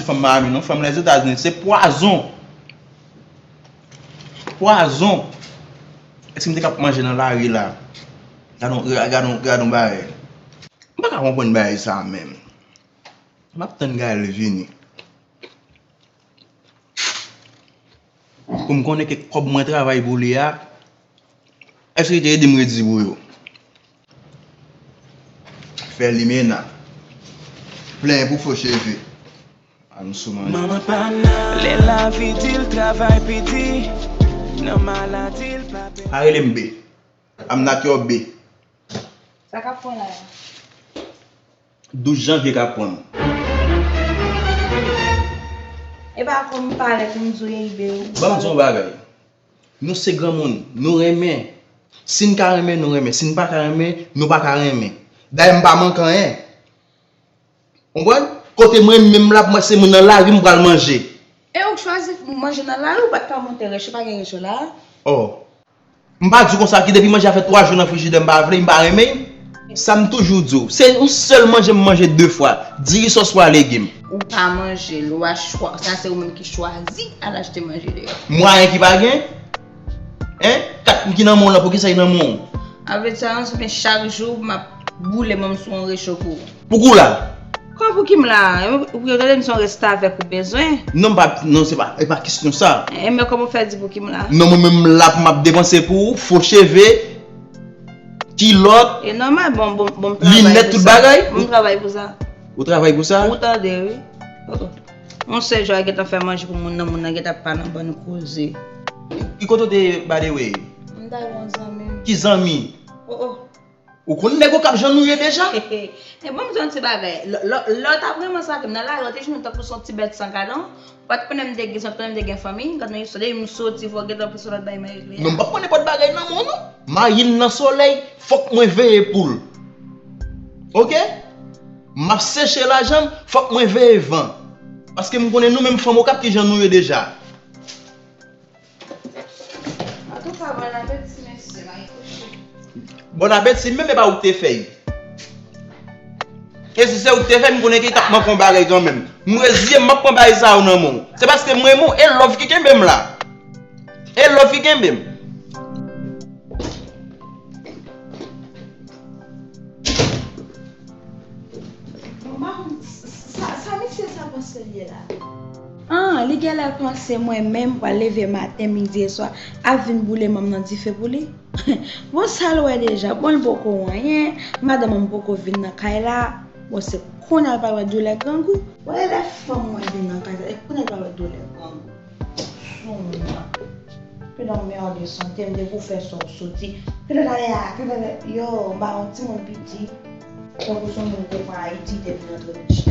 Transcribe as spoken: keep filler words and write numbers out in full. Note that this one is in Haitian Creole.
Fanm Miami non, fanm Lèzetazini, se pwazon. Pwazon. Èske m te ka ap manje nan lari la? Gade yon, gade yon, gade yon bagay. M pa ka konprann bagay sa menm. M ap tann Gaël vini. Pou m konnen ke kòb mwen travay pou li a, èske li te ede m redi pou yo? Fè limena. Plenyen pou fo cheve. Ann sou manje. Manman pa nan. Lè lavi di l travay pi di, nan maladi l pa pè. Pa rele m B. I'm not your B. Sa k ap pran la? Douz janvye k ap pran m. E pa kòm m pale pou m di w, ey, B. Ban m di w yon bagay. Nou se granmoun, nou renmen. Si n ka renmen, nou renmen. Si n pa ka renmen, nou pa ka renmen. Dayè, m pa manke anyen. Konprann? Kote mwen menm la, mwen se moun nan lari m pral manje. E ou k chwazi manje nan lari, ou pa t ka monte recho, pa gen recho la. Oh. M pa di w konsa ki depi manje a fè twa jou nan frijidè, m pa vle, m pa renmen. Sa m toujou di w, se yon sèl manje m manje de fwa, diri sòs pwa legim. Ou pa manje l, ou a chwa, sa se ou menm ki chwazi al achte manje deyò. Mwayen ki pa gen? Hein? Kat ki nan men w lan, pou kisa li nan men w? Avè sa, yon sou men chak jou, m ap boule men m sou yon recho pou ou. Pou kou la? Kòb pou ki m la? Ou yo tande m se yon restavèk ou bezwen? Non, m pa, non, se pa, e pa kesyon sa. E men kòman w fè di pou ki m la? Non, mwen menm m la pou m ap depanse pou ou, fo cheve, kilòt, e nòmal, bon, bon, bon, m travay linèt, pou tout sa. Bagay. Bon, m travay pou sa. Ou travay pou sa? Ou tande, wi. Oh, oh. Yon sèl jou a gentan fè manje pou moun nan, moun nan gentan pa nan bann koze. Ki kote w te, by the way? M t al wè yon zanmi m. Ki zanmi? Oh, oh. Ou konn nèg Okap jan nou ye deja? E bon, m di w yon ti bagay. Lè, lè, lè w t ap renmen sa ke m nan lari, w te jwenn tankou se yon ti bèt san kadan. Ou pa t konnen m te gen, ou pa t konnen m te gen fanmi. Gad nan istwa, depi m soti, fò w gentan pran sou lòt bay mwen regle a. Non, m p ap pran nenpòt bagay nan men w, non. Mayi l nan solèy, fòk mwen veye pou l. Oke? M ap seche lajan m, fòk mwen veye van. Paske m konnen nou menm fanm Okap ki jan nou ye deja. Antouka, bon apeti, mesye, m al kouche. Bon apeti, menm e pa ou k te fè l. E si se ou k te fè l, m konnen ke li t ap manke yon bagay kanmenm. M reziye m, m ap pran bagay sa yo nan men w. Se paske m renmen w, e love ki kenbe m la. E love ki kenbe m. Bon, m pa konn sa, sa misye sa panse l ye la. Ah, li genlè panse mwen menm pral leve maten, midi e swa, ap vin boule men m nan dife pou li. Bon, sa l wè deja? Bon, l poko anyen, madanm mwen poko vin nan kay la. Bon, se kounye a l pral wè doulè grangou. Bon, e lè fanm mwen vin nan kay la, e kounye a l pral wè doulè grangou. Sou mwen. Pèdan mède sante m, depi w fè sa w soti. Tèlèlè, tèlèlè, yo, m pa yon timoun piti. Tankou se yon moun te pran Ayiti, te vin antre Mechan.